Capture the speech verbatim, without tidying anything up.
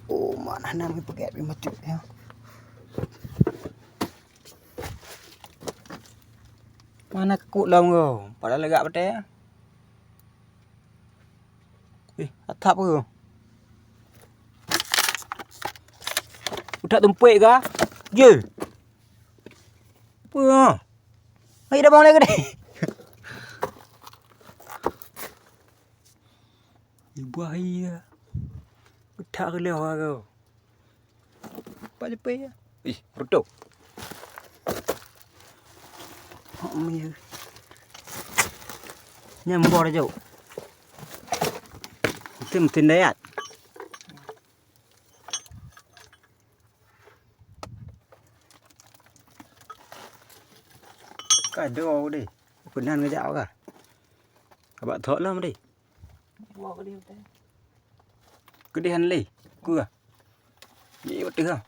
Oh, mana hana meupeugét pih meucuk nyoe. Mana keukuek lom go? Padahai lagak batée. Eh, atap ke? Utak tumpék ka? Ye. Peue? Hai dah bangun lagi deh. Ibu iya. Utak ke lewat kau. Apa lepas ya? Ih, betul. Oh, iya. Nyambor jauh. Itu mesin dayat. Ka do deh. Peunan ngejak ka. Abak thok lom deh. Keudeh han lé. Kuah. Ni beuteuh ah.